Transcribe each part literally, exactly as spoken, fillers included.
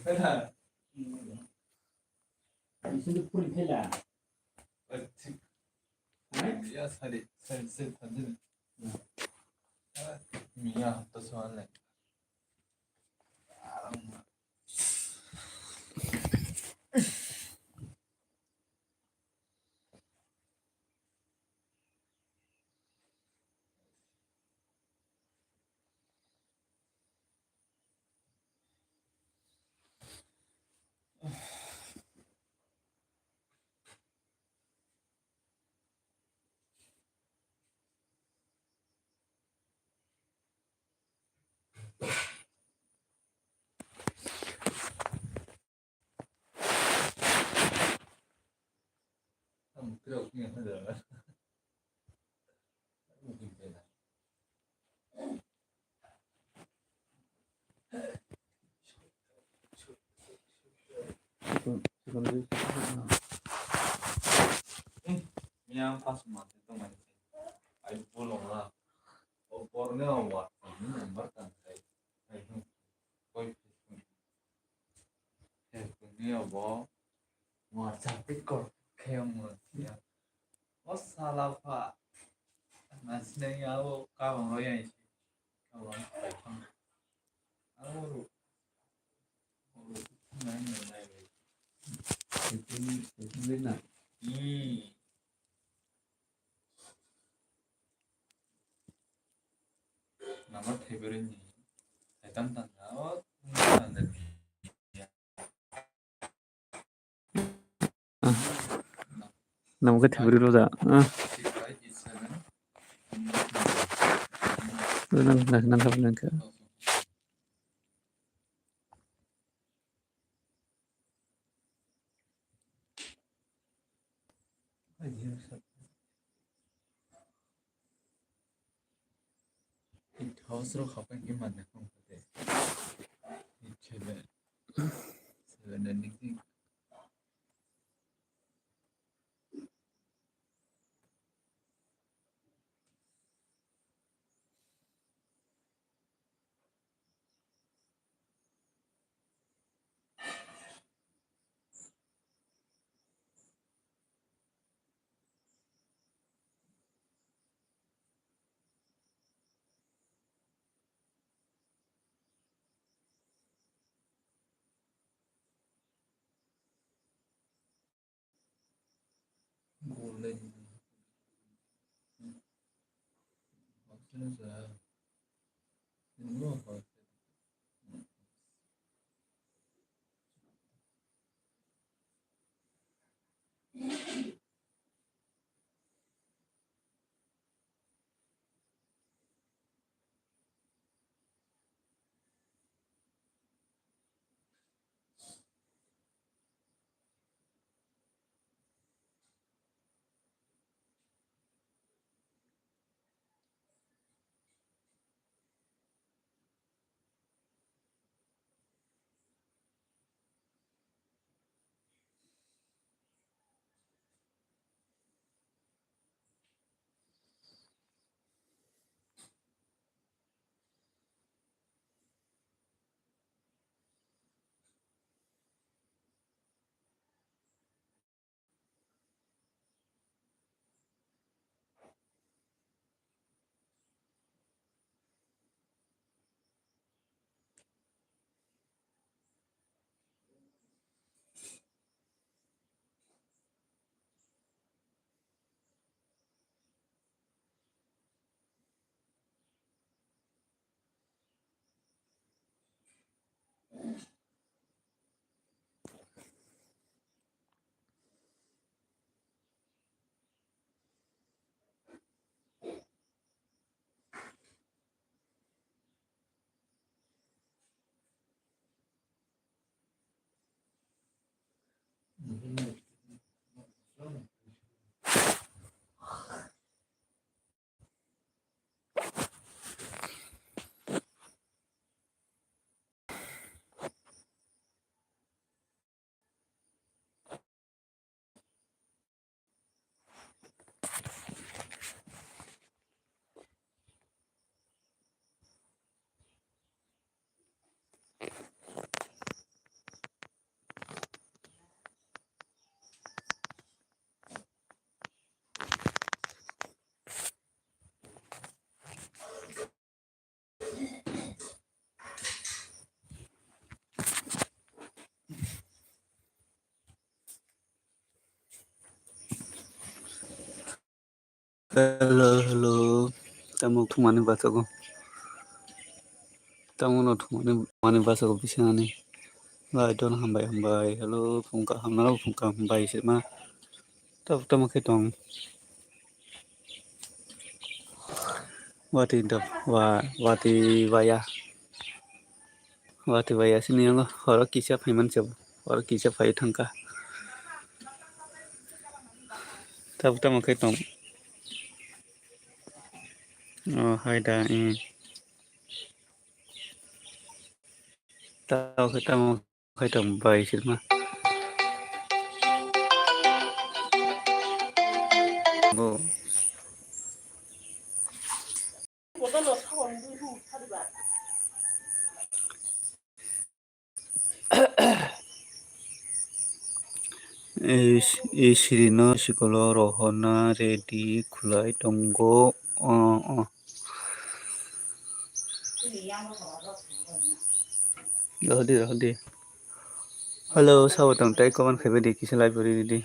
Kailan? Isini puri khaila. Thik. Hai? Ya, sari, sari, sari, thanjani. Miya, to soal le. Yang pas mati tu mati. Ai bolong lah. O porne o wa. Ini number kan kai. Ai tu. Koi Facebook ni obo. Mo chapit kor khe mo ya. O sala pha. Nasinai ya o kabang ro ya isi. Kabang pai phang. Aro ro. Ro nai nai nai. Itu ni, itu ni na. Hmm. Number thaibrwi ni. Thaitam tanda o tanda ni. Number thaibrwi roja. Ah. Nang nang nang nang. House rok hapai khe manna kong khe. Seven, seven ending. Golden. Hello, hello. Tamo thumani bachago. Tamo no thumani, thumani bachago bisingani. Bai don hambai hambai. Hello, phungka hamnaro phungka hambai sima. Tamo tamo khe tong. Wati do wa wati waya. Wati waya sini yango horo kisa phaiman se horo kisa phai thangka. Tamo tamo khe tong. Oh, hai da. Tamo khe tamo. Kaitam bai sirma. Bo. Ei, ei sirino sikolo rohorna ready khwlai tongo. Oh, oh. Rohdi, rohdi. Hello, sabo tong tai comment khaibai di kisa live ri di.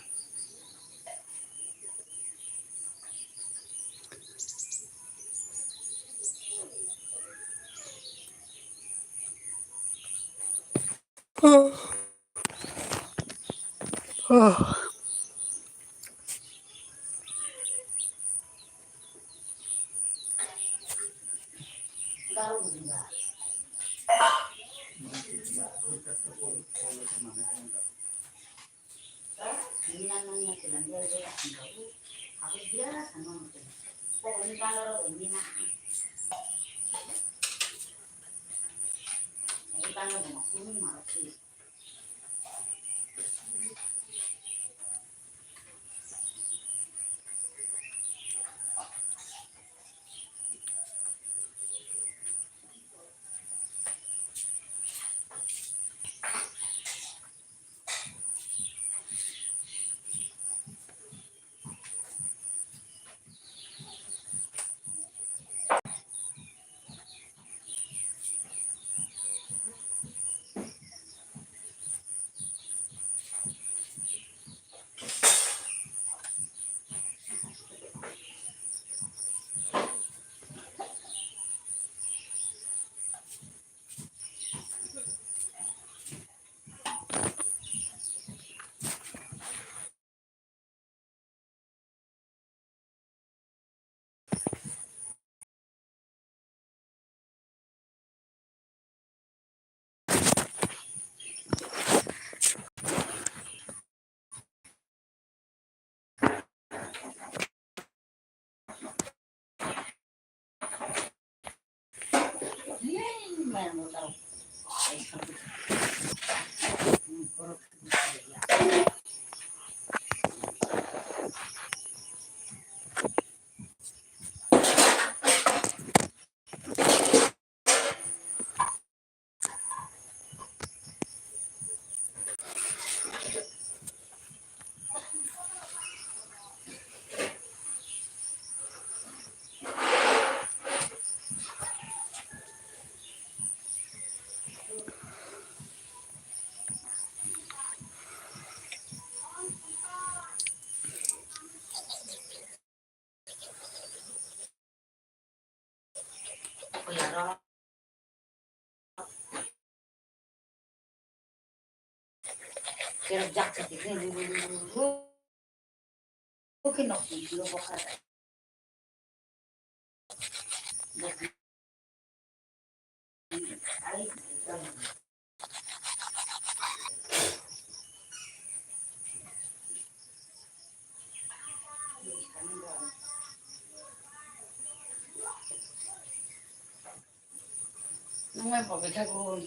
Nungmai bo bikha gun.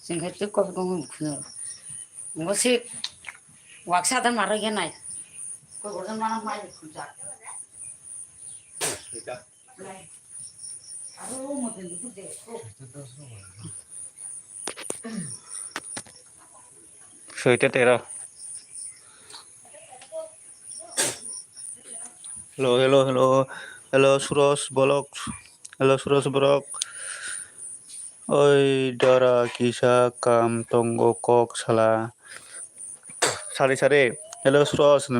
Singkhe twi kok nungmai bukhi. Ngo si waksa da maro ye nai. Kok gorjang mana mai bukhi ja. Nai. Aro mo den bukhi de. Soita tera. Hello, hello, hello. Hello, Suros Bolok. Hello, Suros Borok. Oi, dara kisa kam tongo kok sala. Sari, sari. Hello, Suros.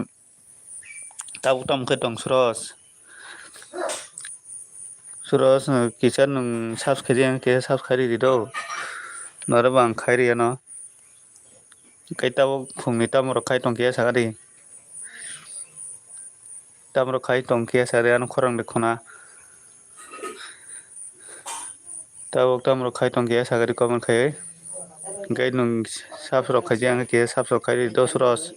Tabuk tamo khe tong Suros. Suros, uh, kisa nwng subscribe khe subscribe ridi do. Norok bo ang khai riyano. Kai tabuk phungni tamo rok khai tong khe sakadi. Tamo rok khai tong khe sakadi ano khorang de khuna. Tabuk tamo rok khai tong khe sakadi comment khai. Kai nwng subscribe khai jang khe subscribe khai ridi do Suros.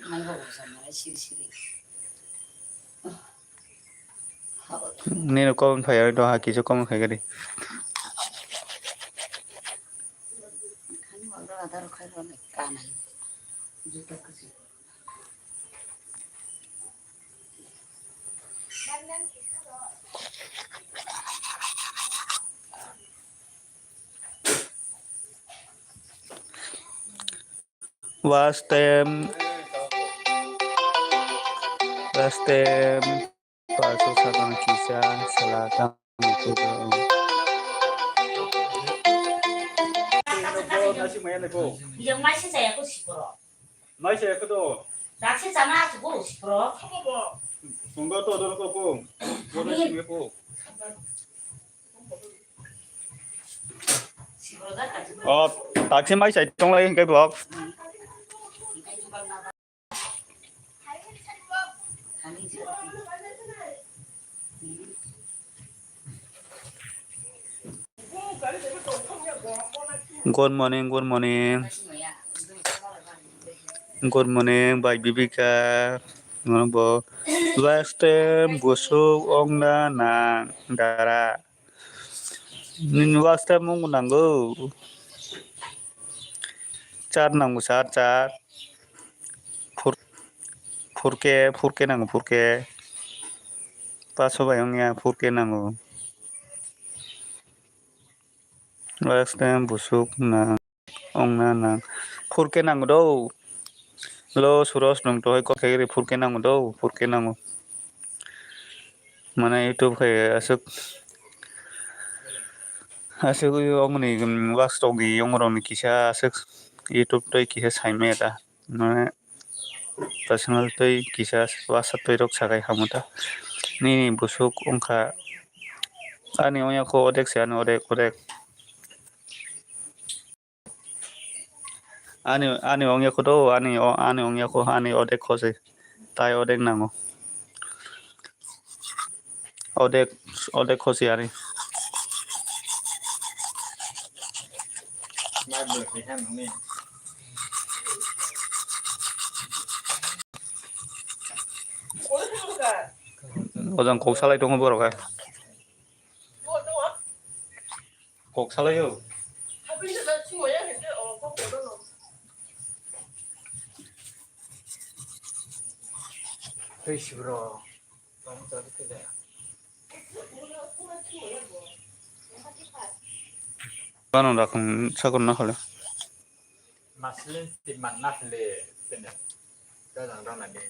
Nini comment phai ya, to ha kisa comment khai gari. Last time, last time, paso sakang kisa sala tang. Yang masih saya aku sikoro. Masih saya aku tu. Daksi sama aku sikoro. Tunggu tu dulu kau pun. Boleh sini pun. O, taksi mai sai tonglai hingke bo. Good morning, good morning. Good morning, bai Bibika. Ngono bo last time busuk ongna nang dara. Nini last time mung nango. Char nango, char, char. Four, four K, four K nango, four K. Paso bai ongya, four K nango. Last time busuk nang. Ongna nang. Four K nango do. Lo Suros nung tohoi kok khe four K nango do, four K nango. Mane YouTube khe aswk, aswk ongni, um, last rok ni ong rok ni kisa aswk YouTube tei kisa sai maya da. Mane personal tei kisa WhatsApp tei rok sakai hamu ta. Nini busuk ongkha ani ongya kho odek se ani odek, odek. Ani, ani ongya kho do, ani o, ani ongya kho, ani odek kho se. Tai odek nango. Odek, odek kho se ani. Ojang kok salai tongo borok hai. Kok salaio. Tei sibro. Bano dakung sakon na khale. Maslin ti man na khale tene. Dadang dana de.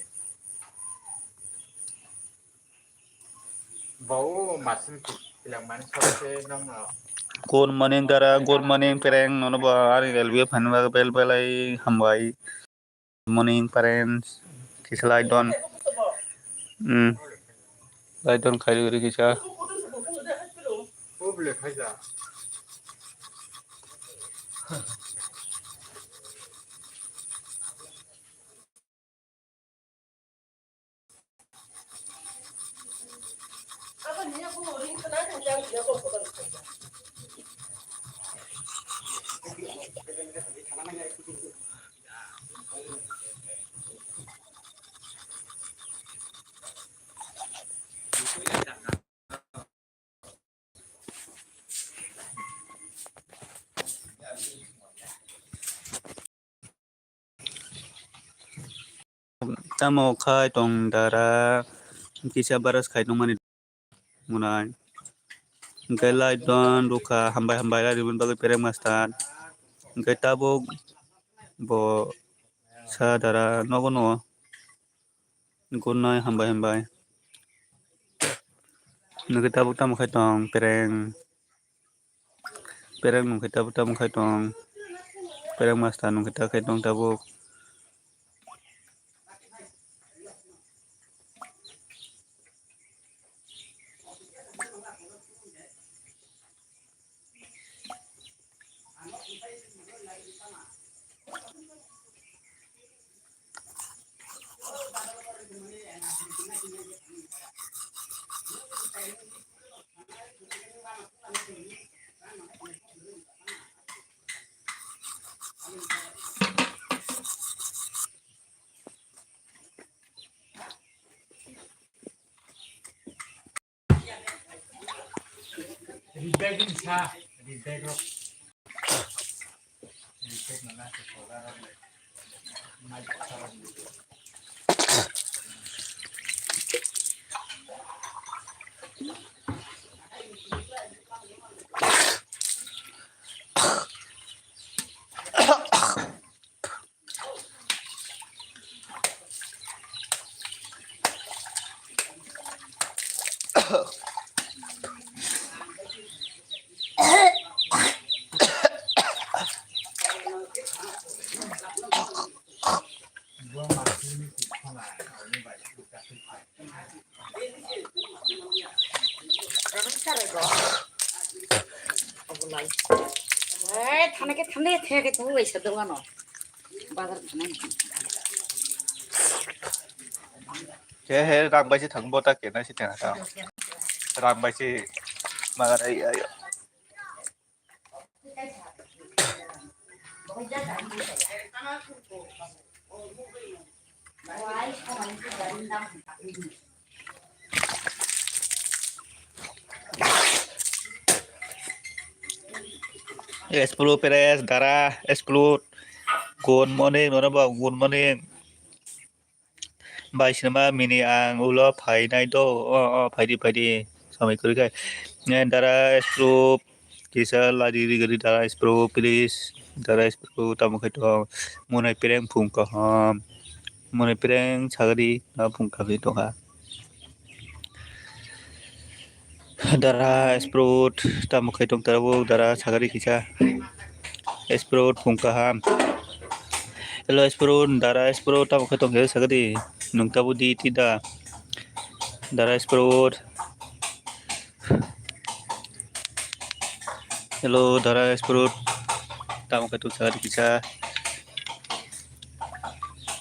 Good morning dara, good morning pereng, nono bo ani railway phan bagwi bel belai hambai. Good morning parents, kisa lai don, hmm, lai don khai rwgwi kisa. Tamo khai tong dara, kisa baras khai tongmani munai. Hingke lai don rukha, hambai hambai lai rwmani bagwi perek master. Hingke tabuk bo sa dara nogo no. Good night, hambai hambai. Nokhe tabuk tamo khai tong, pereng. Pereng nokhe tabuk tamo khai tong. Pereng master nokhe ta khai tong tabuk. Eh, thane ke thane, theke tu wei sa dongano. Bazar thane. He, he, rang bai se thang bo ta kena se tena ta. Rang bai se magar ai, ai. Explode Perez, Dara, Explode. Good morning, norok bo, good morning. Bai sinima mini ang ulo phainai do, o, o, phaidi, phaidi, samai kwrwi khai. Eh, Dara Explode, kisa ladi rigari Dara Explode, please. Dara Explode, tamo khai tong. Monai pereng phung kaham. Monai pereng sagadi, na phung kaham tongkha. Dara Sprout, tamo khai tong tabuk, Dara sagari kisa. Sprout phung kaham. Hello Sprout, Dara Sprout, tamo khai tong khe sagadi. Nung tabuk di ti da. Dara Sprout. Hello, Dara Sprout. Tamo khai tong sagari kisa.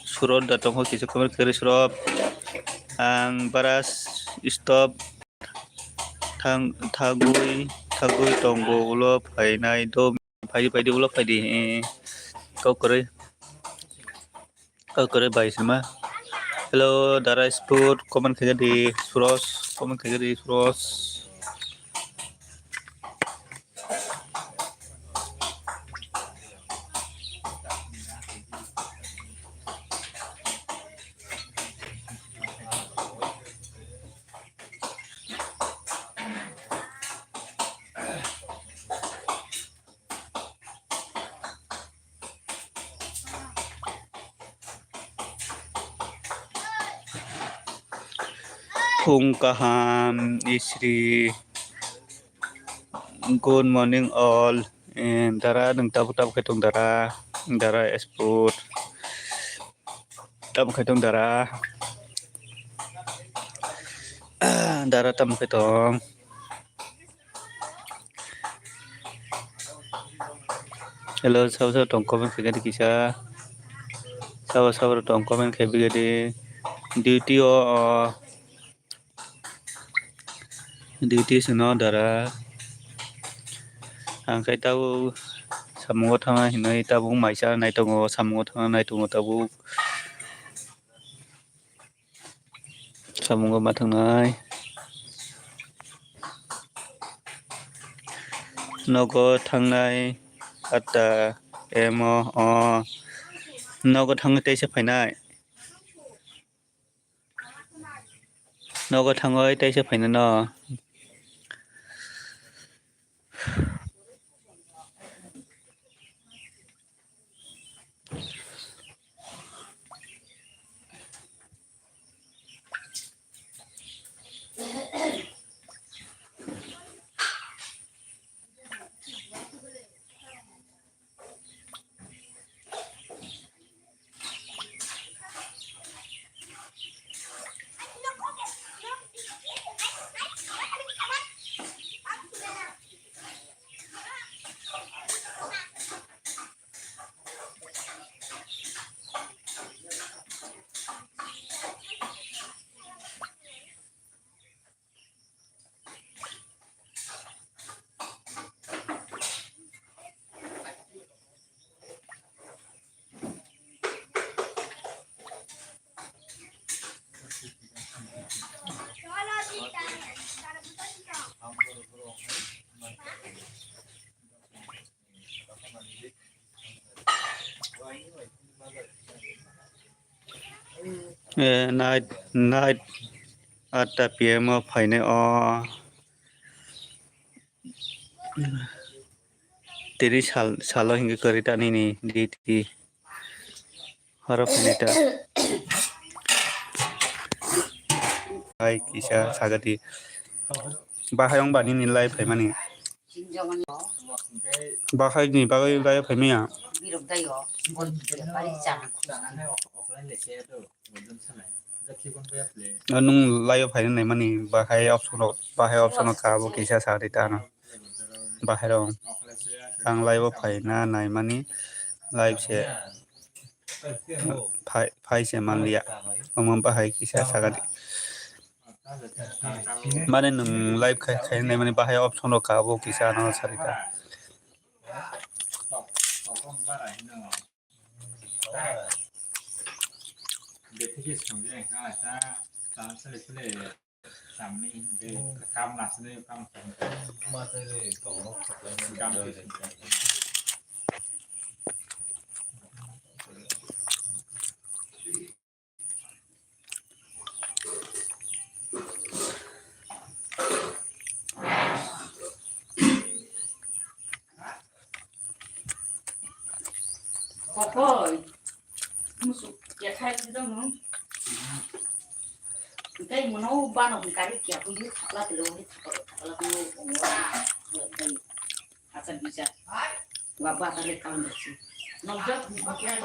Surot da tongkho kisa comment khe rw surot. Ang bara stop thang-, thagwi, thagwi tongo ulo phainai do. Phaidi, phaidi ulo phaidi, eh, kok kwrwi. Kok kwrwi bai sima. Hello, Dara Sport, comment khaikha di, Suros, comment khaikha di, Suros. Phung kaham, Isri. Good morning all. Eh, Dara, nwng tabuk tabuk khe tong Dara. Dara Sport. Tamo khai tong Dara. Dara tamo khai tong. Hello, sabo sabo tong comment khai di kisa. Sabo sabo tong comment khai di. Duty o, o. Duty sino Dara. Ang khe tabuk samungo thangna hinwi tabuk maisa nai tongo, samungo thangna nai tongo tabuk. Samungo ma thangnai. Nogo thangnai atta emo o. Nogo thangwi teisa phainai. Nogo thangwi teisa phainano. Eh, night, night atta P M o phainai o. Tini sal, salo hingke kwrwi ta nini duty. Horo phainai ta. Hai kisa sagadi. Bahai wng ba nini live phaimani. Bahai ni bagwi live phaimaya. O nwng live o phaina naimani bahai option rok, bahai option rok ka bo kisa sa di ta ano. Bahai rok ang live o phaina naimani live se phai, phai se manliya. Omo bahai kisa sa di. Mane nwng live khai, khai naimani bahai option rok ka bo kisa ano sa di ta. Kokoi. Musu ya khai di dong. Kai mono bano kari kya ko yu thapla telo ni thapla thapla ko. Asa bisa. Wa ba ta le kaun da si. Nok jok ni kya.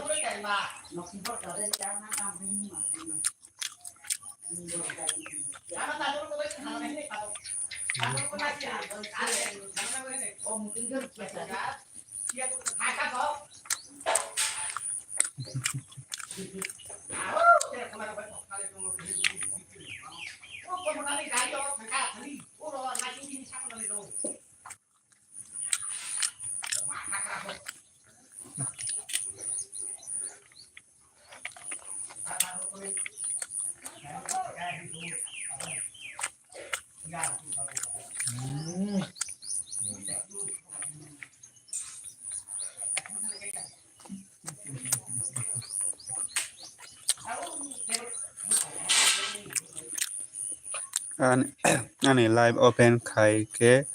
Nok si bor ka de kya na kam ni ma. Ani, ani live open khai khe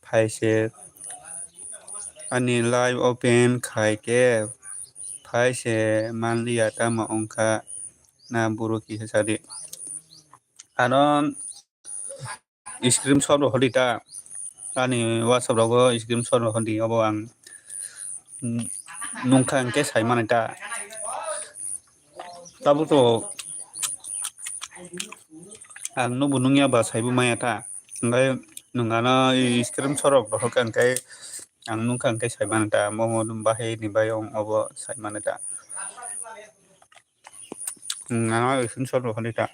phai se, ani live open khai khe phai se manliya, tamo wngkha na buru kisa sadi. Ano screenshot rw hodi ta, ani WhatsApp rogo screenshot rw hodi, obo ang nungkha hwnkhe sai mani ta. Tabuk to ang nukbo nungya ba saibo maya ta, hwnkhe nwng ano screenshot rok rohorkha hwnkhe ang nungkha hwnkhe sai mani ta, momo bahai ni bai wng obo sai mani ta. Nwng ano screenshot rohorkha ta.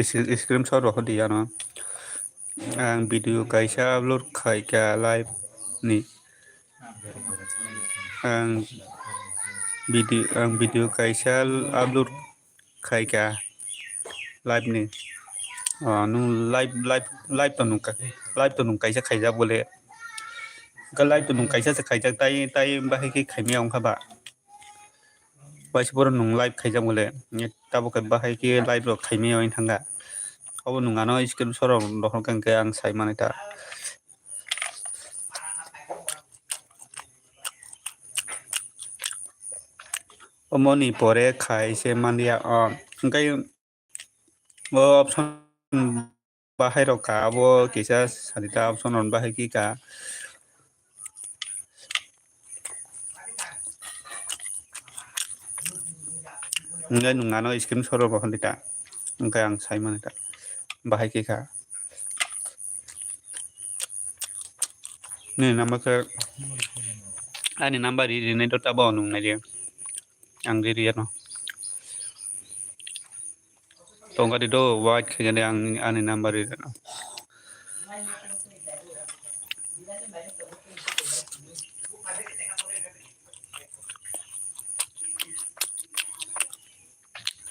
Screenshot rok di ano. Ang video kaisa upload khaikha live ni. Ang video, ang video kaisa upload khaikha live ni. Ah, nwng live, live, live to nwng ka-, live to nwng kaisa khaijak bole. Ka live to nwng kaisa se khaijak tai, tai bahai khe khaimaya wngkha ba. Waisa poro nwng live khaijak bole, tabuk khe bahai khe live rok khaimaya wng thangkha. Obo nwng ano screenshot rok rohorkha hwnkhe ang sai mani ta. Omoni pore khai se manliya, o, hwnkhe o option bahai rok ka, abo kisa sadi ta option rok bahai khe ka. Hwnkhe nwng ano screenshot rok rohordi ta, hwnkhe ang sai mani ta, bahai khe ka. Nini number khe, ani number ri rinai do, tabo nwng nai di, ang ri riyano. Tongkha di do, wait khaina di, ang ani number ri rwno.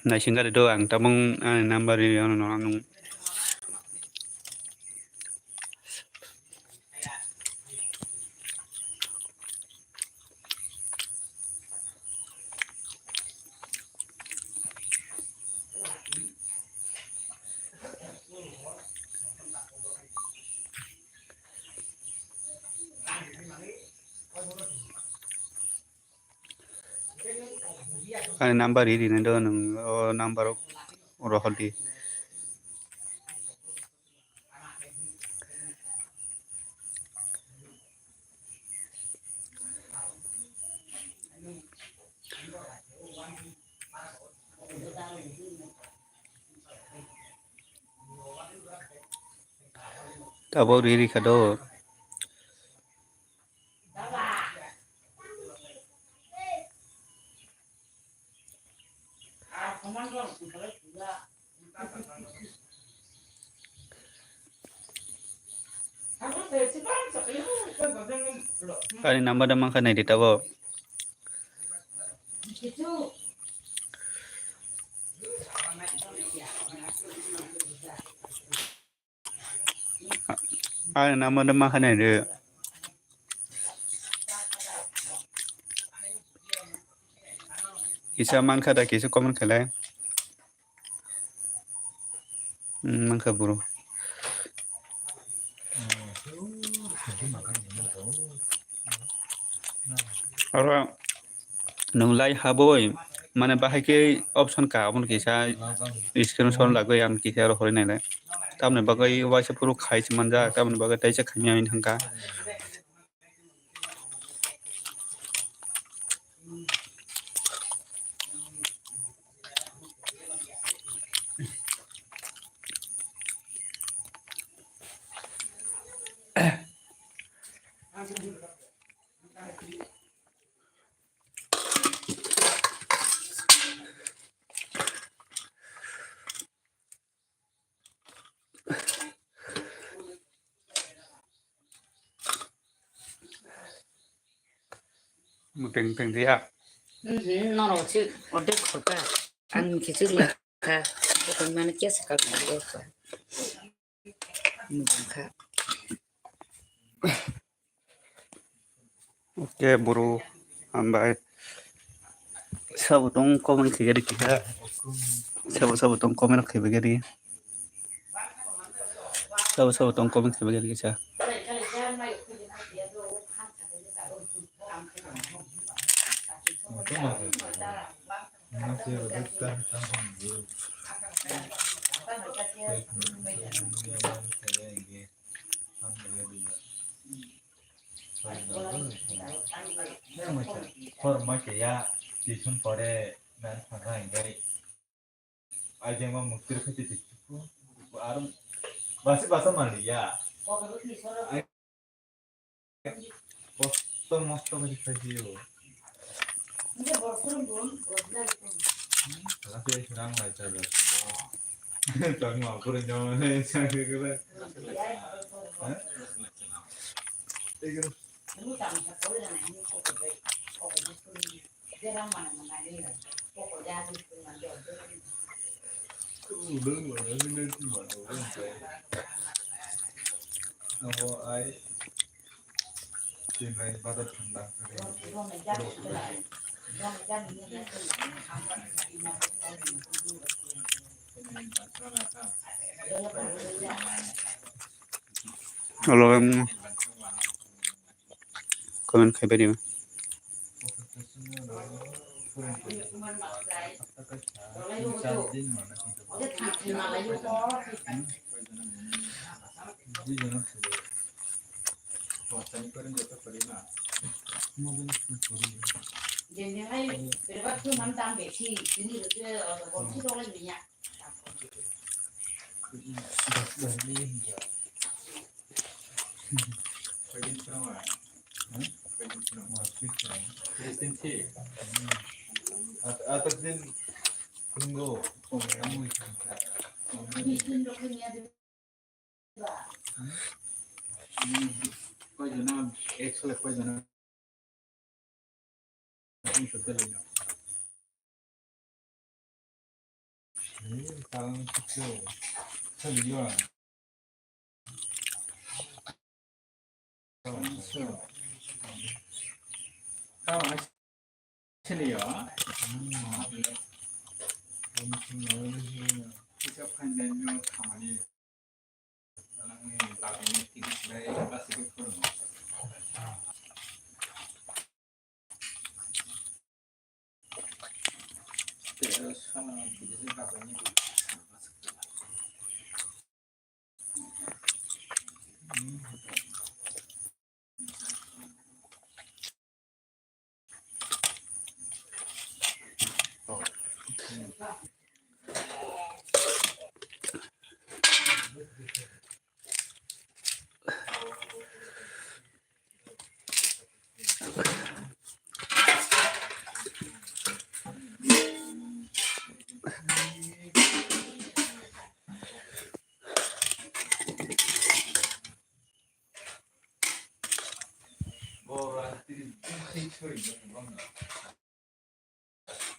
Naisingkha di do, ang tabuk ani number ri rwno, nwng. Ani number ri ri nai do, nwng o number o rohor di. Tabuk ri ri kha do. Ani number da mankha nai di tabuk. Ani number da mankha nai di. Kisa mankha da, kisa comment khailai. Hmm, mankha bro. Aro nwng lai haboi, mane bahai khe option ka, omono kisa screenshot lagoi ang kisa aro hori nailai. Tamoni bagwi waisa phuru khai se manjak, tamoni bagwi taisa khaimya wng thangkha. Peng peng dia. Norok si ordek khorka. Ang kichik la kha. Bukan mana kia sakal dia kha. Mungkin kha. Oke, bro, hambai. Sabo tong comment khaigari kisa. Sabo, sabo tong comment khaibagari. Sabo, sabo tong comment khaibagari kisa. Hor ma keya tuition pore nan thangkha hinkhai. Ai jengma muktir khaiti twi chuku. Aro basi basa maliya. Ai kosto mosto khaiti khaiti yo. Lasi rang lai cha. Tang ma pura nyawa ne chang ke kala. Ha? Ego. Hello, em. Comment khai bai di.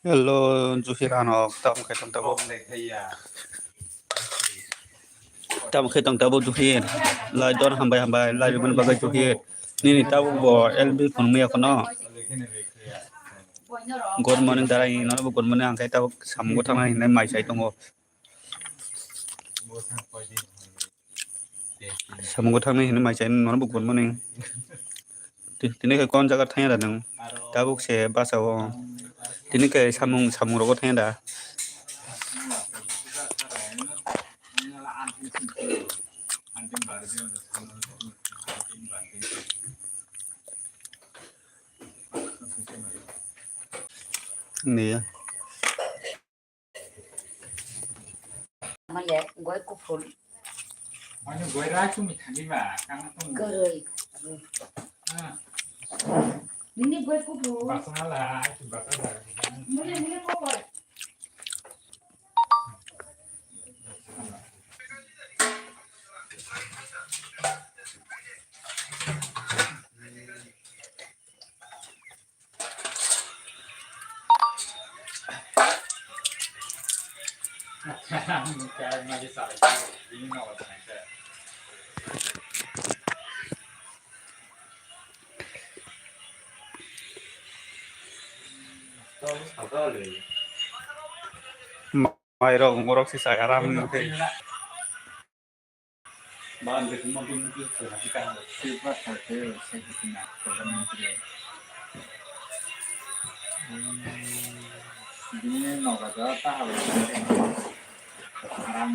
Hello, Juhir Anok, tamo khe tong tabo. Tamo khe tong tabo Juhir. Lai don hambai hambai, lai rwmani bagwi Juhir. Nini tabo bo L B phone maya kono. Good morning, darai, nono bo good morning, ang khe tabo samung thangna hinwi mai chai tongo. Samung thangni hinwi mai chai nono bo good morning. Ti-, tini khe kon jaga thangya da nwng? Tabuk se basa o. Tini khe samung, samung rogo thangya da? Niya. Male goi kuphur. Mane goi ra chumi thani ba, kang tong. Kwrwi. Ah. Nini goi kuphur. Basala, ai tu basala. Mule, mule kokor. Mairok, morok si sai aram khe. Bini nogo do ta habo aram.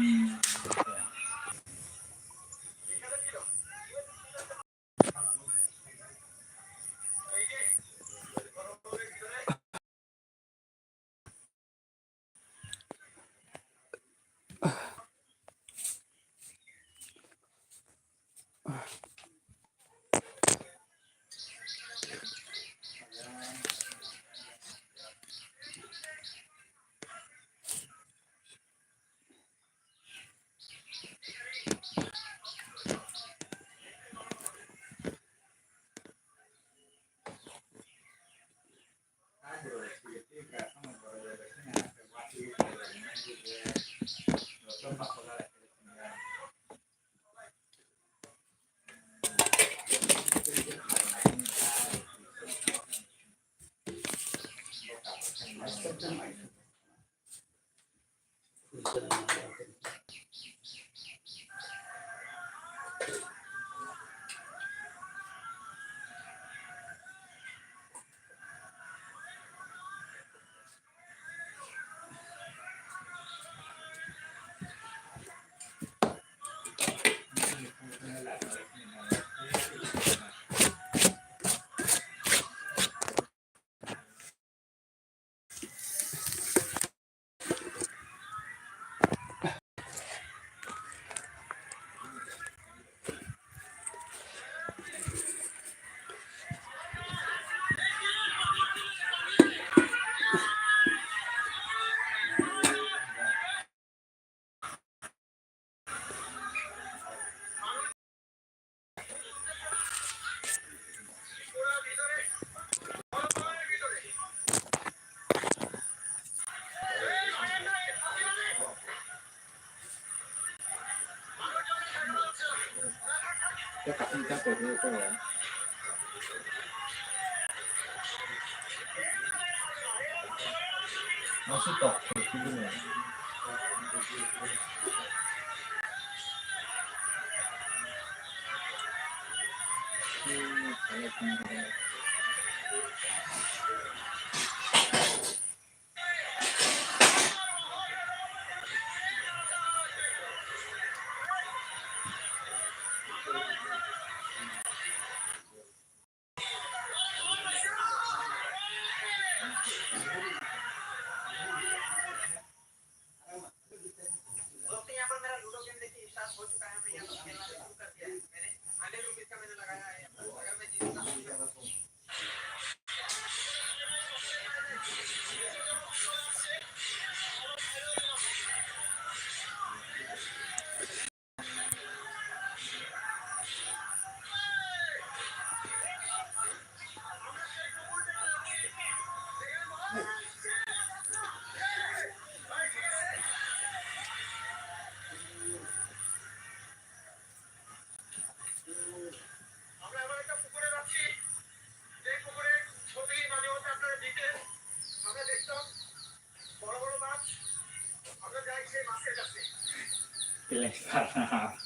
Pilih sana.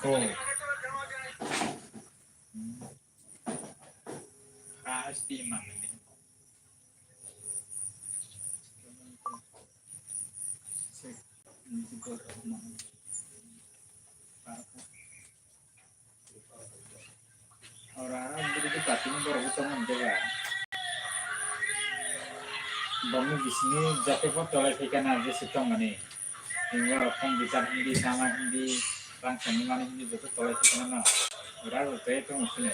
Go. Pasti mana ni? Ora aro bwrwi khe party ni borok bo tongmani bega. Bongni bisingni jate bo tolai phaikha na jese tongmani. Ni borok phone bichar hindi, sama hindi, rang sani mani hindi joto tolai phaikha na no. Ora aro tei tongo sini.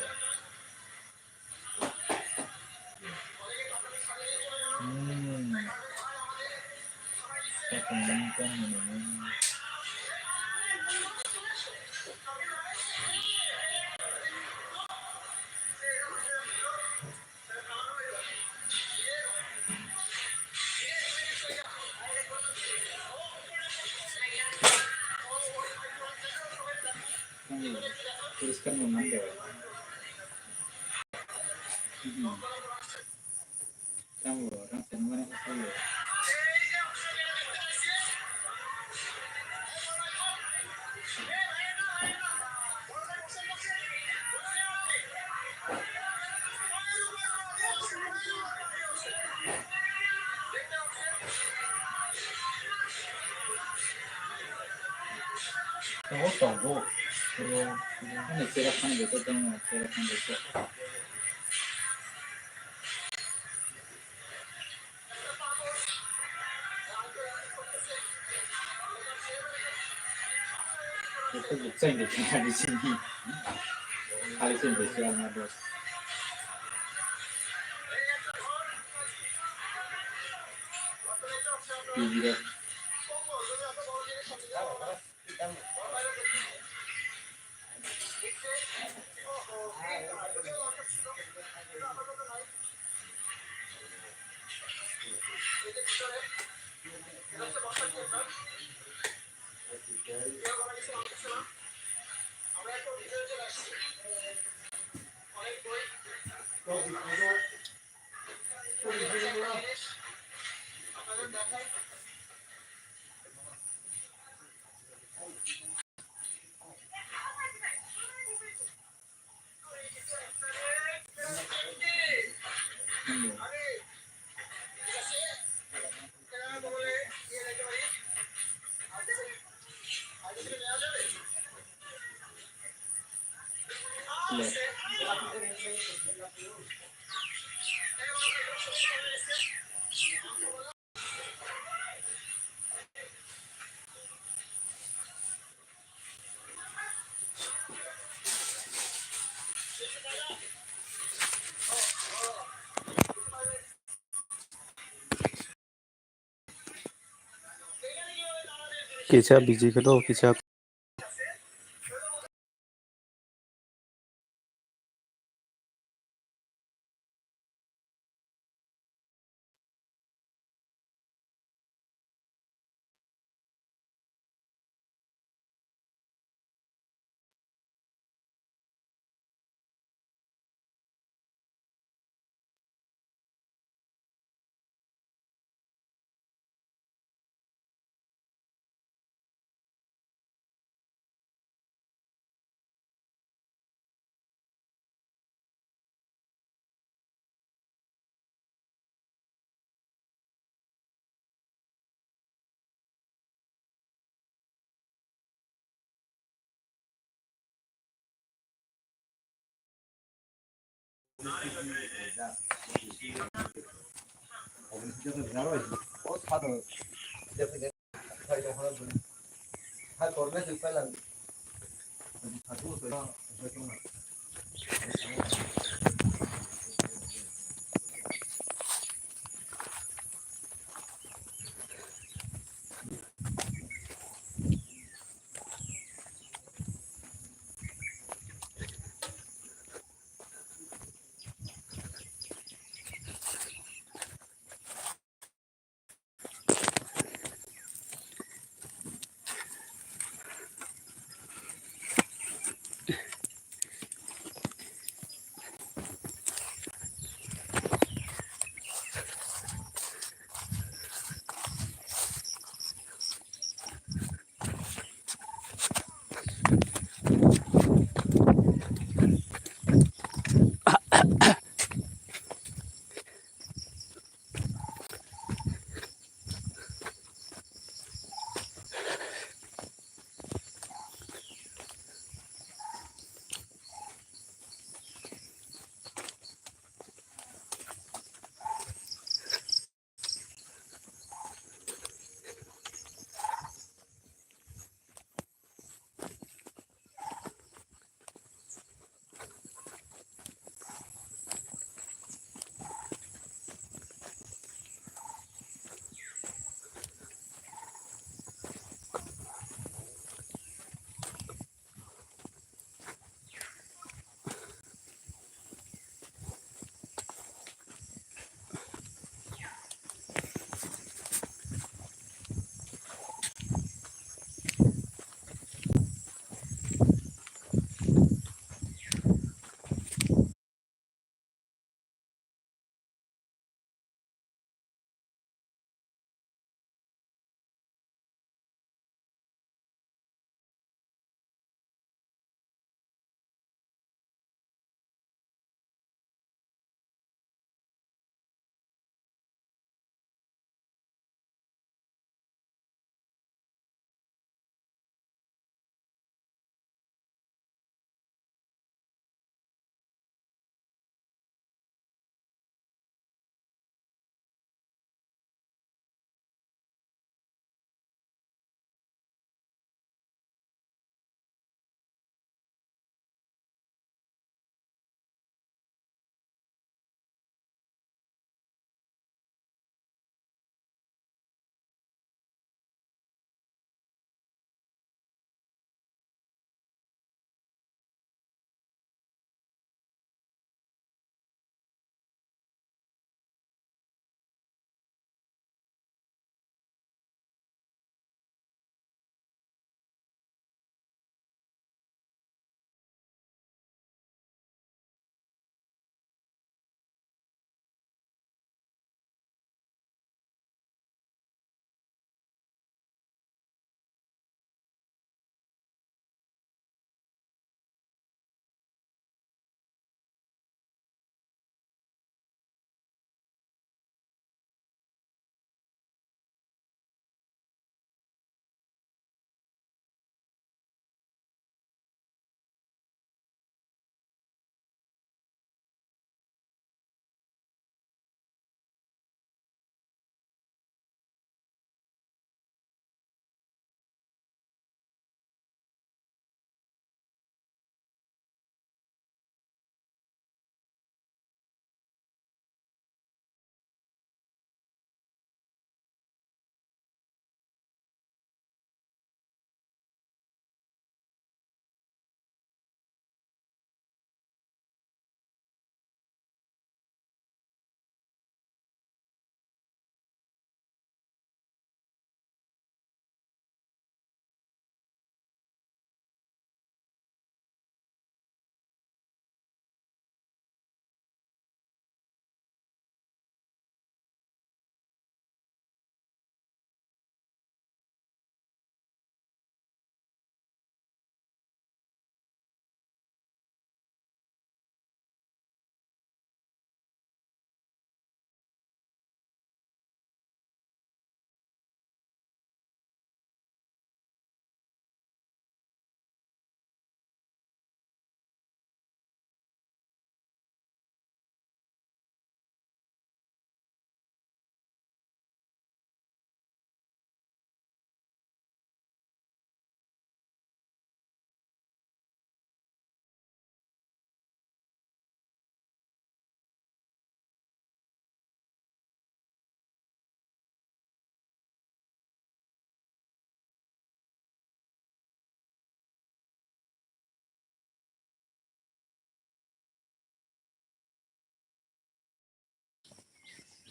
Hmm. Poriskar no man de. Hmm. Tamo, rang tamo mana khayo. Tongo, tongo. Ani sera khan de to tongo, sera khan de to. Ito bukchang de kaya di sini. Kali sini de sera na dos. Pijira. Kisa biji khe do, kisa.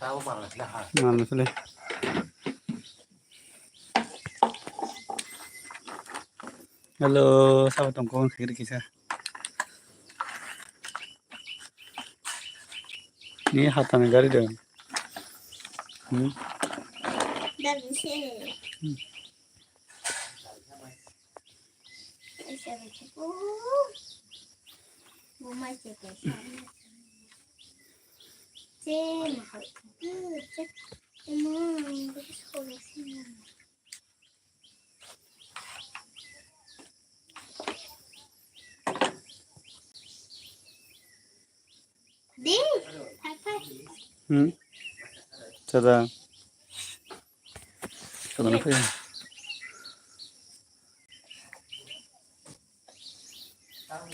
Mano sile. Hello, sabo tong kong kiri kisa. Ni hatani gari dong. Hmm. Hmm. Tada. Tada na kaya.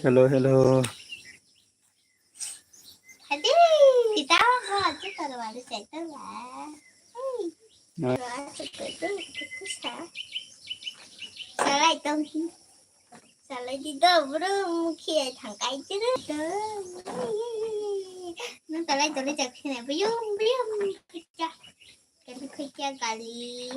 Hello, hello. Hadi, kita apa? Kita baru saya lah. Hei. Nah. Wah, itu tuh, itu tuh sa. Salah itu. Salai di do, bro, mukhi ai thang kai chi do. No talai talai jak khina, biyum, biyum, khikya. Kali khikya kali.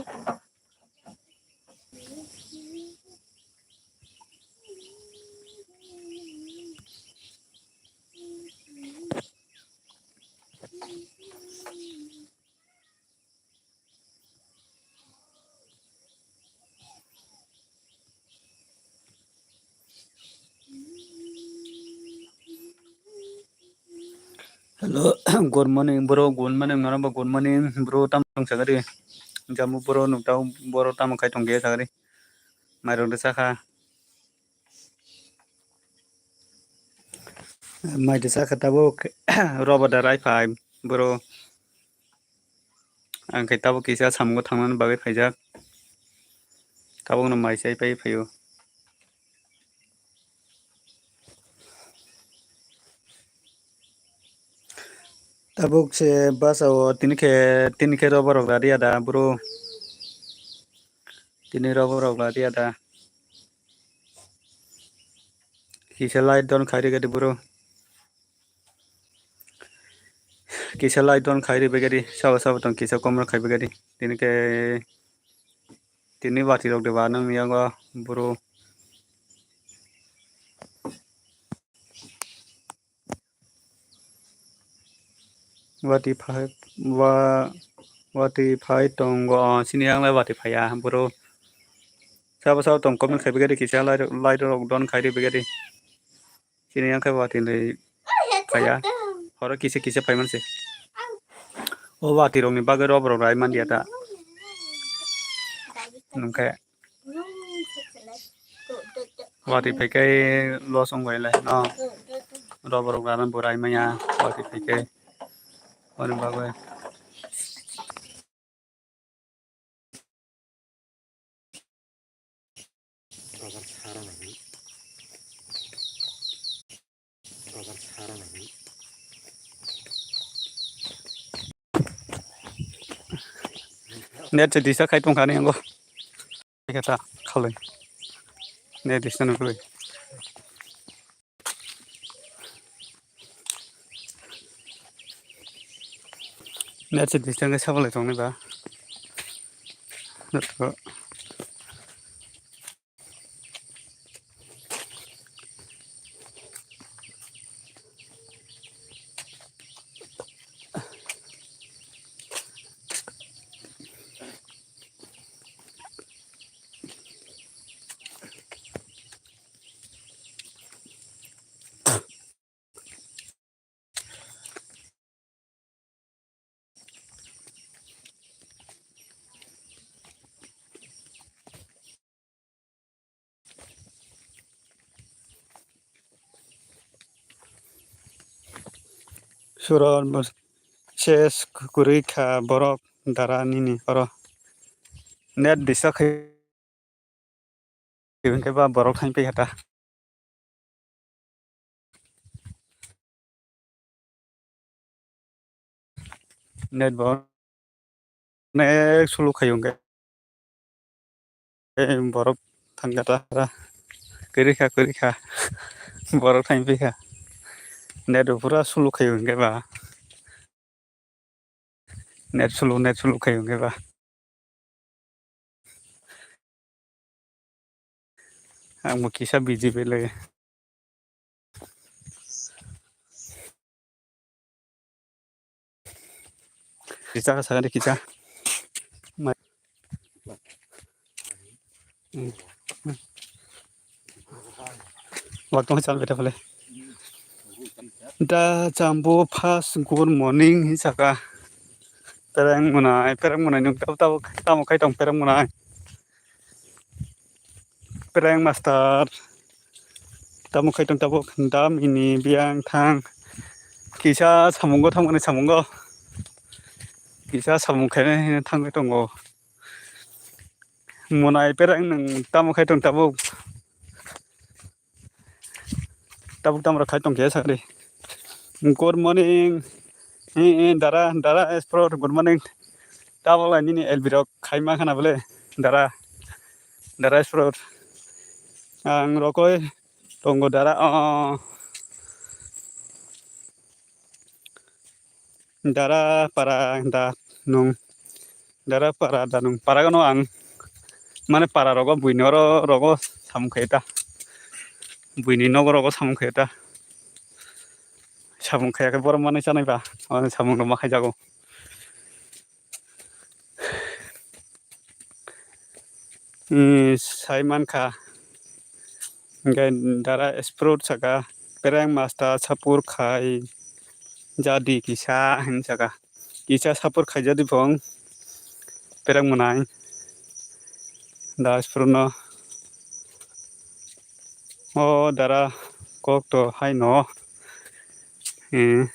Hello, good morning, bro. Good morning, norok bo good morning, bro. Tamo tong sagari? Jamu bro, nuk tau bro, tamo khai tong ge sagari? Mairok de sakha. Mai de sakha tabuk. Robo da rai phai, bro. Ang khe tabuk kisa samungo thangnani bagwi phaijak. Tabukno mai chai pai phaio. Tabuk se basa o tini khe, tini khe robo rok radi ada bro. Tini robo rok radi ada. Kisa light don khairi gadi bro. Kisa light don khairi begadi, sabo sabo tong kisa komro khai begadi. Tini khe, tini bati rok de ba nang yango bro. Wati phai, wa, wati phai tongo, sini yanglai wati phaiya bro. Sabo sabo tong comment khai begadi kisa light, light rok don khairi begadi. Sini yang khai wati lai phaiya. Horo kisa kisa phai manse. O wati rokni bagwi rob rok rai manliya ta. Nungkhe. Wati phaikai loss wng bai lai no. Rob rok rana bo rai manya wati phaikai. Oni bagwi. Net se disa khai tongkha ni ango. Khe ta khalwi. Net disa nukwi. Net se distance khe sabalai tongnai ba. Sura ses kwrwi kha borok dara nini oro net disa khai. Hwnkhe ba borok thang phi kha ta. Net bo nek sulu khayo hwnkhe. Borok thang kha ta kwrwi kha kwrwi kha. Borok thang phi kha. Net bo pura sulu khayo hwnkhe ba. Net slow, net slow khai wngkhe ba. Ang bo kisa busy belai. Kisa sakani kisa. Wak tong chal beta phale. Da chambo first good morning hi saka. Pereng munai, pereng munai nung tabo tabo tamo khai tong pereng munai. Pereng master. Tamo khai tong tabo dam ini biang thang. Kisa samungo thangmani samungo. Kisa samung khainai thangwi tongo. Munai pereng nung tamo khai tong tabuk. Tabuk tamo khai tong khe sakri. Good morning. Eh, eh, dara, dara, esprot, good morning. Tabuk lai nini L B rok khai ma khana bole. Dara, dara, esprot. Ang rokoi tongo dara. Oh. Dara para da nung. Dara para da nung. Para gano ang. Mane para rogo buini oro rogo samung khaita. Buini nogo rogo samung khaita. Samung khaya khe borok mane chanai ba. Mane samung rok ma khaijago. Hmm, sai mankha. Hingke dara esprot saka, pereng masta sapur khai jadi kisa hin saka. Kisa sapur khai jadi bong pereng mwnai. Da esprot no. O dara kok to hai no. Hmm.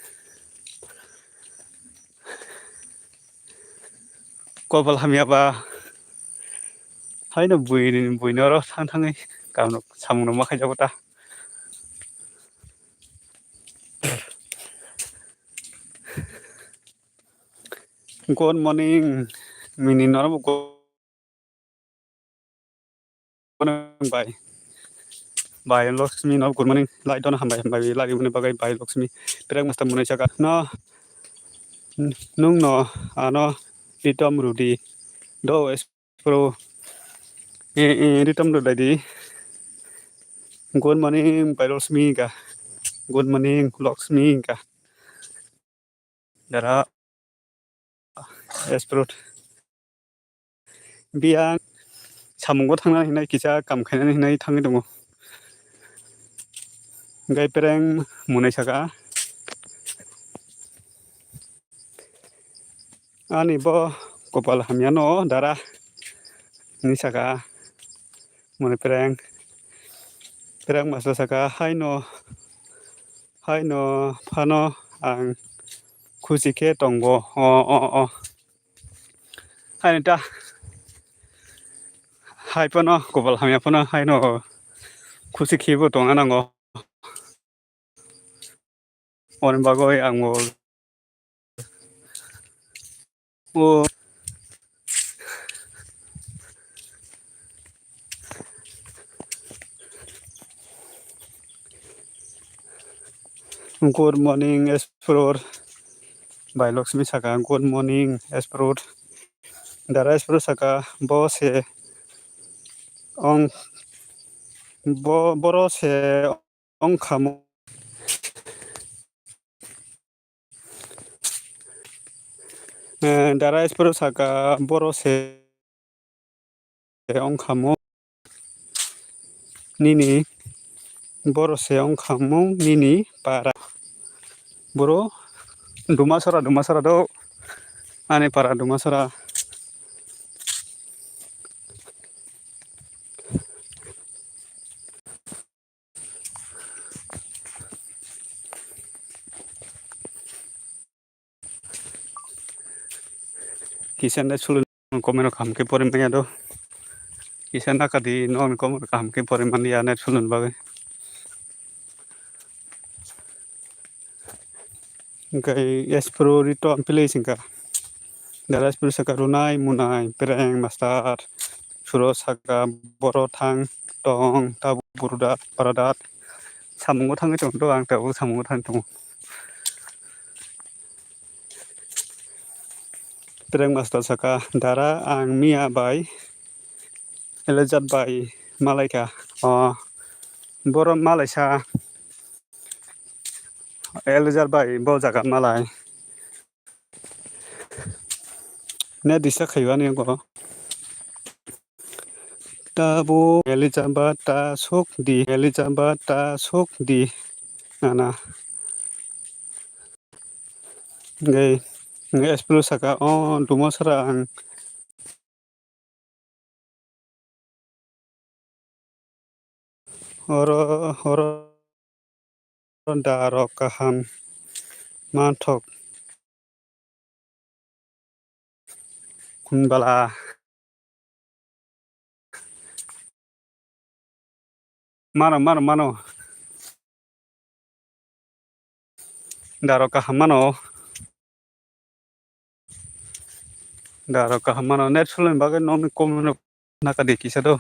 Kopal hamya ba. Haino buini, buini oro thang thangwi kaam rok samung rok ma khaijago ta. Good morning, mini norok bo Bai. Bai Lakshmi no good morning. Lai dono hambai hambai lai mani bagai bai Lakshmi. Perek masta munai saka no. Nung no ano ritom rudi. Do espro. Eh, eh, ritom rudai di. Good morning bai Lakshmi ka. Good morning Lakshmi ka. Dara esprot. Biyang samungo thangnani hinai kisa kam khainani hinai thangwi tongo. Hingke pereng munai saka. Ani bo kopal hamya no dara hinwi saka. Mone pereng, pereng masa saka haino, haino phano ang khusi khe tongo. O, o, o. Haino ta, hai phano, kopal hamya phano haino khusi khe bo tongna nango. Oni bagwi ang bo o good morning esprot bai Lakshmi saka good morning esprot dara esprot saka bo se ong bo boro se ongkhamo. Eh, dara esprot saka boro se ongkhamo nini boro se ongkhamo nini para boro dumasora dumasora do ani para dumasora. Kisa net sulu comment rok kaham khe pori manya do. Kisa nakadi no comment kaham khe pori manya net sulu bagwi. Hingke esprot rito ampili singka. Dara esprot saka runai munai pereng master. Suro saka boro thang tong tabuk burudat paradat. Samungo thangwi tongdo ang tabuk samungo thang tongo. Prank master saka, "Dara, ang miya bai Elizad bai malaikha." O, borok malaisa. Elizad bai bo jaga malai. Ne disa khaiwani go. Tabo Elizabeth ta sok di, Elizabeth ta sok di. Nana. Ngai, ngai espulu saka, o dumo sara ang. Oro, oro da rok kaham manthok. Kunbala. Mano, mano, mano. Daro kaham mano. Daro kaham mano. Net slow ni bagwi nokni kom no naka de kisa do.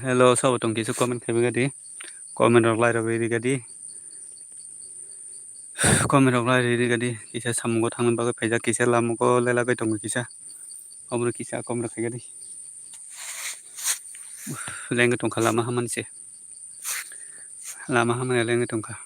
Hello, sabo tong kisa comment khai bagadi. Comment rok lai rok rigadi. Comment rok lai rigadi. Kisa samungo thangna bagwi phaijak, kisa lamao lelagwi tongo kisa. Omo kisa comment rok khaigadi. Lengwi tongkha lama hamani se. Lama hamani lengwi tongkha.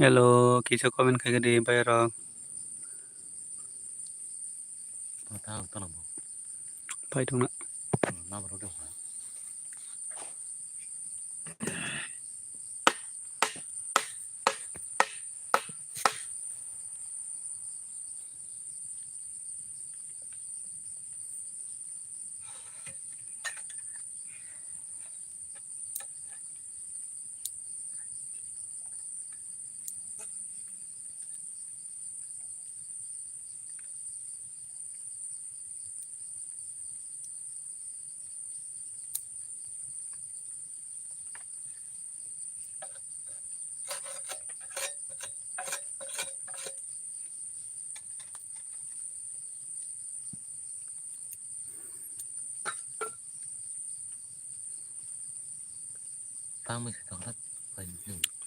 Hello, kisa comment khai di bayarok. Patha ang tolong bo. Pai tongna. Hmm, lama rok dong. Tang mui khe tongkha.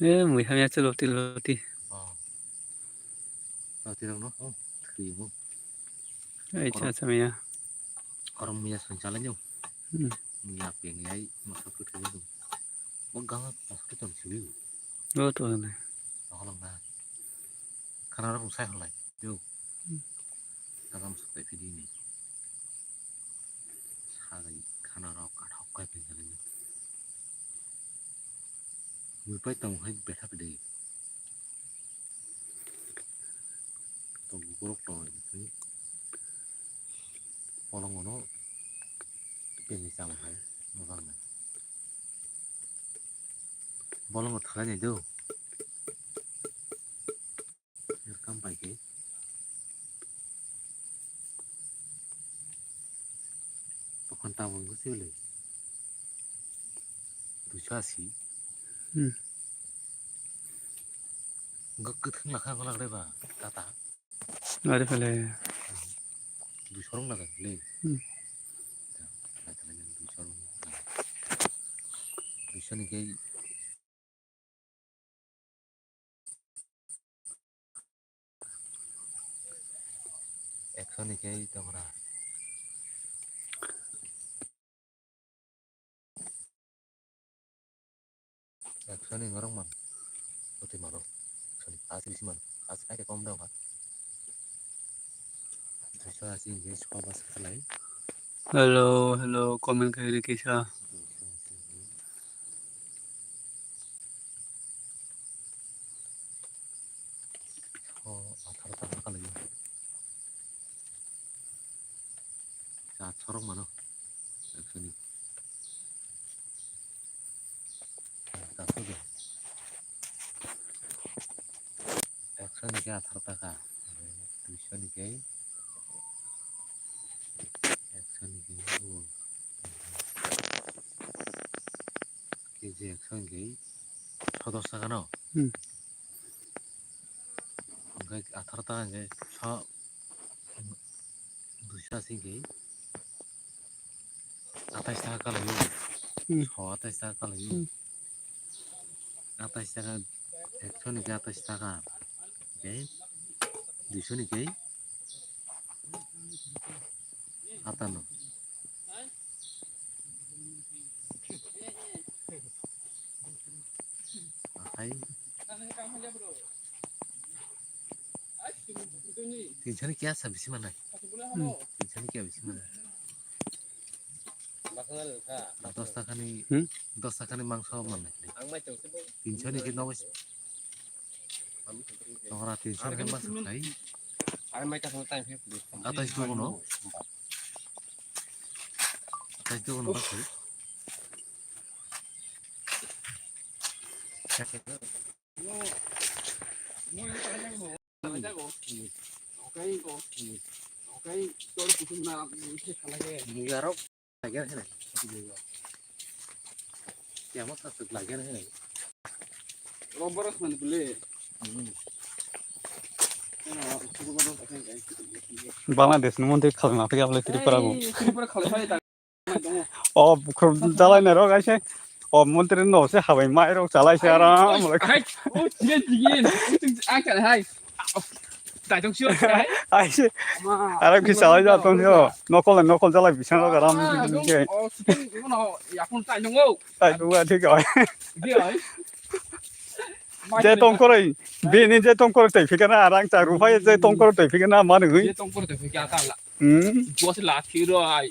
Eh, mui hamya se loti loti. Oh. Loti rok no. Oh, thwi bo. Ai cha cha maya. Korom maya song chala nyo. Hmm. Maya peng yai masa khe thwi bo. Bo ganga masa khe tong thwi bo. Oh, to na. Tong lang na. Khana rok sai halai. Yo. Hmm. Ganga masa khe thwi ni. Sagai khana rok kathok kai peng chala nyo. Mui pai tong hai betha pide. Tong borok tong hai. Polong ono peni cham hai mojang nai. Bolong thalai nai do. Welcome bai khe. Tokon tabuk nungsi le. Duiso asi. Hmm. Gak kwthwng lakha gulak reba tata. Ari pale. Duiso rong lakha le. Hmm. Duiso rong. Duiso ni khe Ekso ni khe tongra. Ekso ni norok man. Oti mano. Ekso ni asi bisi mano. Asi kai kom dong ha. Duiso asi ni khe soba sa khalai. Hello, hello, comment khai ri kisa. O atharo ta kalaio. Cha chorok mano. Ekso ni. Ekso ni khe atharo taka. Duiso ni khe. Ekso ni khe. K G ekso ni khe. Sodos taka no. Hmm. Hwnkhe atharo taka hwnkhe so duiso asi hwnkhe atais taka kalaio. Hmm. So atais taka kalaio. Hmm. Atais taka ekso ni khe atais taka. Hwnkhe Duiso ni kei atano. Akhai. Tinsani kya sa bisi mana? Tinsani kya bisi mana? Dos takani, Hmm? Dos takani mangso mana? Tinsani ke nogo. Tongra tinsani ke mangso kai. Atai tu kono. Atai tu kono. Bangladesh ni montri khalai ma phai abole Tripura bo. O bukhuk jalai nai rok aise. O montri no se habai mai rok chalai se aram. Hai, o chige chige. Ang kha hai. Aise. Aram ki chalai ja tong yo. Nokol nokol jalai bisang rok aram. O chicken no yakun tai nungo. Tai nungo thik oi. Di oi. Je tongkoroi, bini je tongkoroi tei phikana, rang cha ruphai je tongkoroi tei phikana, manu hui. Je tongkoroi tei phikana, tala. Hmm. Bos la thiro ai.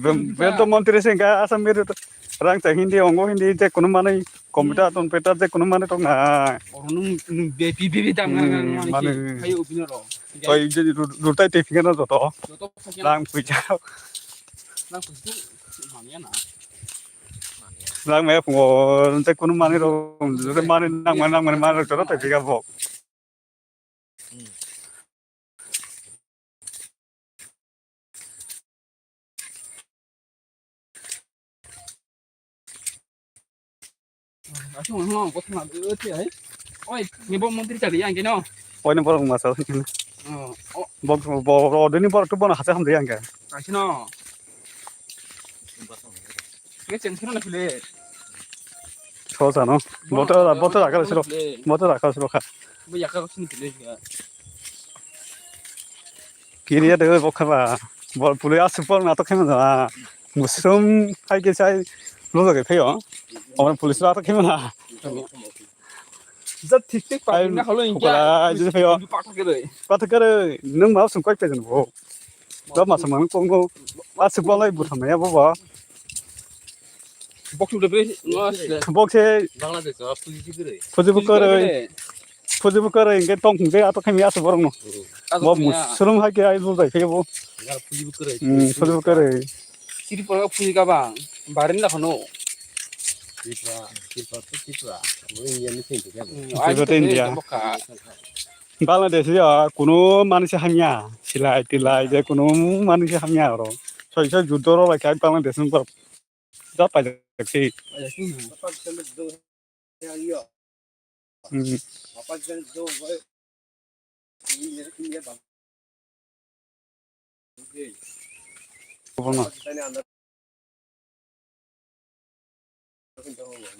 Bem, bem to montri sengka, asam mir to. Rang cha hindi, ongo hindi, je kono manu, computer, computer, je kono manu tong na. Oro nung, nung bepi, bepi dam ngang, ngang, ngang, manu. Hayo, bini ro. Toi je ru-, rutai tei phikana joto. Joto phikana. Rang puisa. Rang puisa, mania na. Lang maya pungo, je kono mani rok, je mani nang mani, nang mani, mani rok joto tei phika bo. Asung no, kotha na, oi, ni bo montri chali yang keno. Oi, ni borok masa. Oh, oh. Bok, bo, bo, dini borok tu bono hasa hamde yang ke. Asino. Nge cheng sino na phile. Sosa no. Boto, boto rakha siro. Boto rakha siro kha. Bo yakha sini phile. Kiriya de bo khaba. Bo pulu asuk por na to khema da. Musrum hai ke sai lo ke pheyo. Amar police ra to khema na. Ja thik thik pa na holo inkya. Ai, je pheyo. Pathak kere. Pathak kere. Nung ma sung kai pe jan bo. Job masa mang kong kong. Asuk bolai butham ya bo ba. Bok se. Bok se. Bangladesh o puji kwrwi. Puji kwrwi. Puji kwrwi hwnkhe tong hwnkhe ato khaimi asuk borok no. Bo musulum hai khe ai bo bai khe bo. Puji kwrwi. Hmm, puji kwrwi. Siri pora puji ka bang. Barin la khano. Tripura, Tripura, Tripura. India ni sing khe. Tripura to India. Bangladesh ya kuno manwi se hamya. Silai tilai je kuno manwi se hamya oro. Soi soi juddo ro lai kha Bangladesh ni borok. Ja paijak se. Hmm. Bono.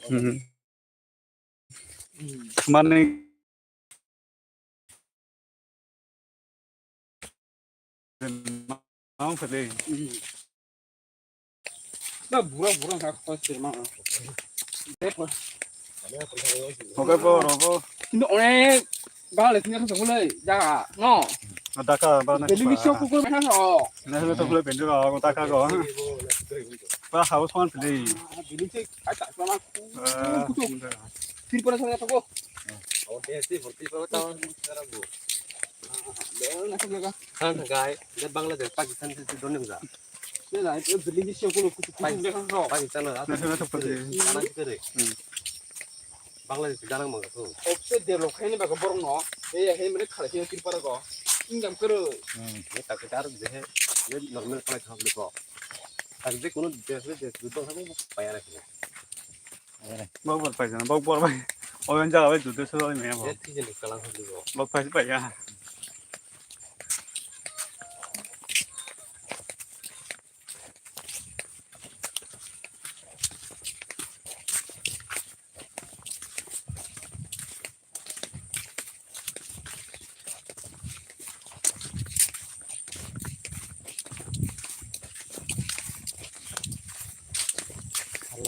Hmm. Mane. Ang phale. Na bura bura ka khos sir ma. Oke po, robo. Kintu onek bang le sini khos bolai jaga no. Daka ba na. Beli miso kukur bena no. Na le to bolai bendu ba ko taka ko. Ba house man phale. Beli se ai ta ma. Tirpura sa ta ko. Oke, si borti pa ta. Bel na ko jaga. Kan gai, de Bangladesh, Pakistan se don ning ja. Pakistan na. Bangladesh jana mang ko. Opse de lo khaini ba borok no. E ya he mene khala khe Tripura go. Income koro. Hmm, ye ta ke dar de he. Ye normal khala kha ko. Ar je kono desh de desh do ha ko paya rakhe. Bok bor paijana, bok bor bai. Oben jaga bai jude sojai maya bo. Bok pai pai ya.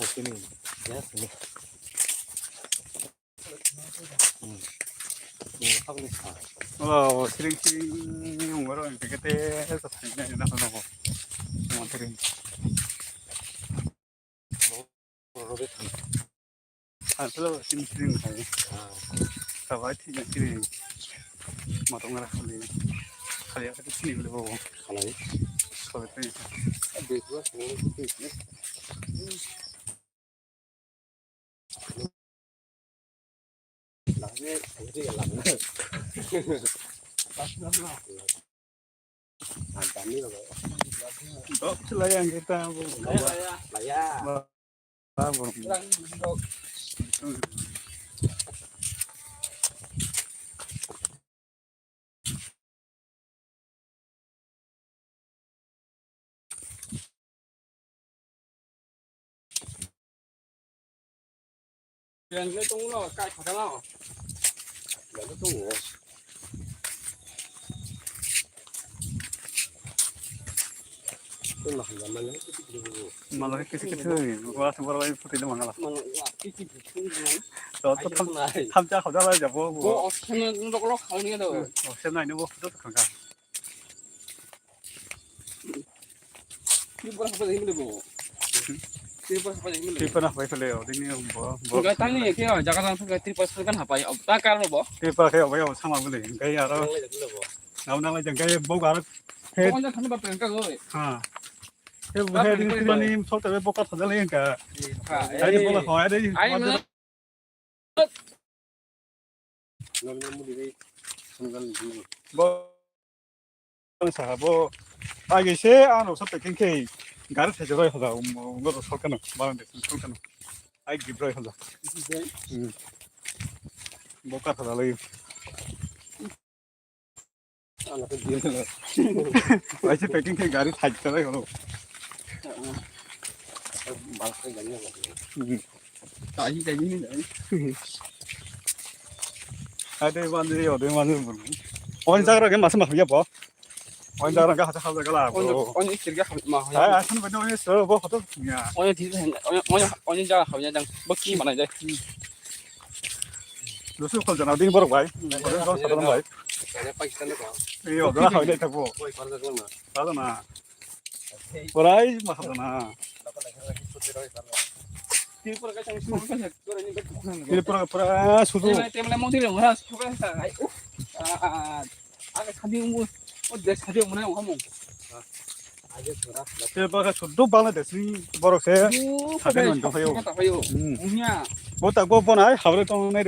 Sini, ya, sini. Hmm. Ini apa nih? Oh, siring-siring, umur orang kete, terus ini, ini, ini, ini, ini. Umur siring. Ang salo sini sini hai. Sabai thik na sini. Matong ra khali. Khali apa sini boleh bawa. Khali. Khali tu. Aduh, gua sini. Lagi, lagi, lagi. Dok, sila yang kita, Bu. Laya. Ba, ba, Bu. Yang le tong lo, kai kha lo. Yang le tong lo. Tong lo, yang mana itu tu. Malah kisi kisi ni, gua semua orang putih ni mangala. Mana, wah, kisi kisi ni. Tuh, tuh, tham, tham cha khau jala jabo. Bo option ni dok lo khau ni do. Option nai ni bo, tuh, tuh, kangka. Tripura hapa jai mile bo. Tripura hapa jai mile. Tripura hapa jai mile, odini bo, bo. Enggak tani ya, kaya jaga langsung ke Tripura kan hapa ya. Ta kar bo. Tripura kaya bo ya sama mile. Enggak ya ro. Nang lai jang bo gar. He. Kau jangan kami bapak enggak gue. Ha. He bo he ni ni sok tabe boka thada le enggak. Ha. Ai bola ho ai dei. Ai mana? Bo, ang saka bo, agi se ano sa packing khe gari thai jora hoda, um, um, um, sorkar no, barang de sorkar no, ai gift roi hoda. Hmm. Boka hoda lai. Waisa packing khe gari thai jora hoda. Hmm. Tahi, tahi, tahi. Ade manjri, ode manjri bol. Oin jagra ke masa mah ya bo. Oin jagra ke hasa hasa gala. Oin, oin isir ke ma ya. Ai, asan bade oin so bo hoto ya. Oin thik hai, oin, oin, oin jagra hai ya jang. Bo ki manai jai. Dosu khol jana din borok bai. Oin khol jana bai. Pakistan ko. Iyo, dora hai dai thakbo. Oi, parda ko na. Parda na. Borai ma khadana. Tripura ka chang sung ka chang. Tripura pura sudu. Temla, temla mondir mo ha suka sa ai. Uf. Ah, ah, ah. Aga sadi mo. O de sadi mo na mo. Tripura ka sudu Bangladesh ni borok se. Sadi man tong phayo. Tong phayo. Hmm. Unya. Bo tak bo bonai habre tong nai.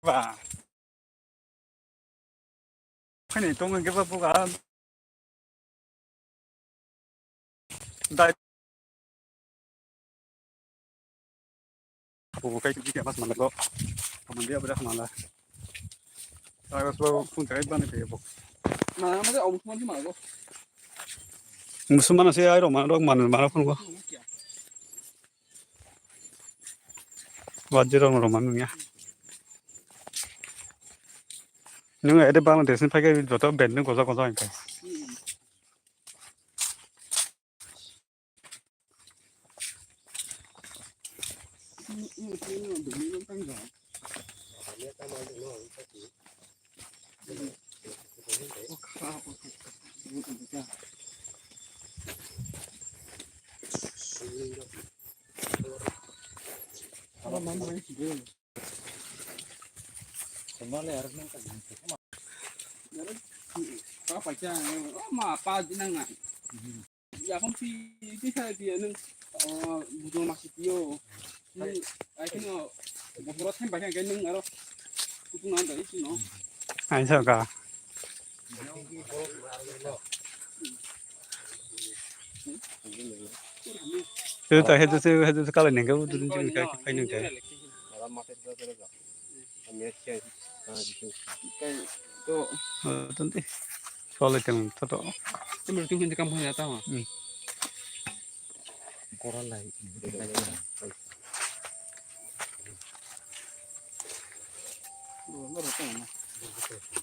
Ba. Phani tong hwnkhe ba buga. Dai. Buga kai tiki mas mana go. Kaman dia berah mana. Saya sebab pun kai bani pe bo. Mana mana om mana mana go. Musulman sih ayo mana dok mana mana pun go. Wajirok rok manu ya. Nung ede Bangladesh ni phaikhe joto band ni goja goja hwnka. Ya, kon pi, pi sa pi, nung, oh, bujo masi pio. Nung, ai kino, bokoro thaim bai khe nung aro kutung na dai sino. Ai sa ka. Tu ta hedu se, hedu se kala nengka, tu tu ka kai nengka. Kai to. Oh, tonti. Solid teng toto. Tumi tu hindi kampung ya tahu. Hmm. Koran lai.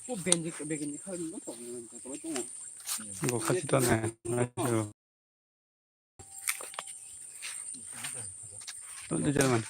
Oh, benji, benji kali ni to. Go khasi to na. Ayo. Tungdi German.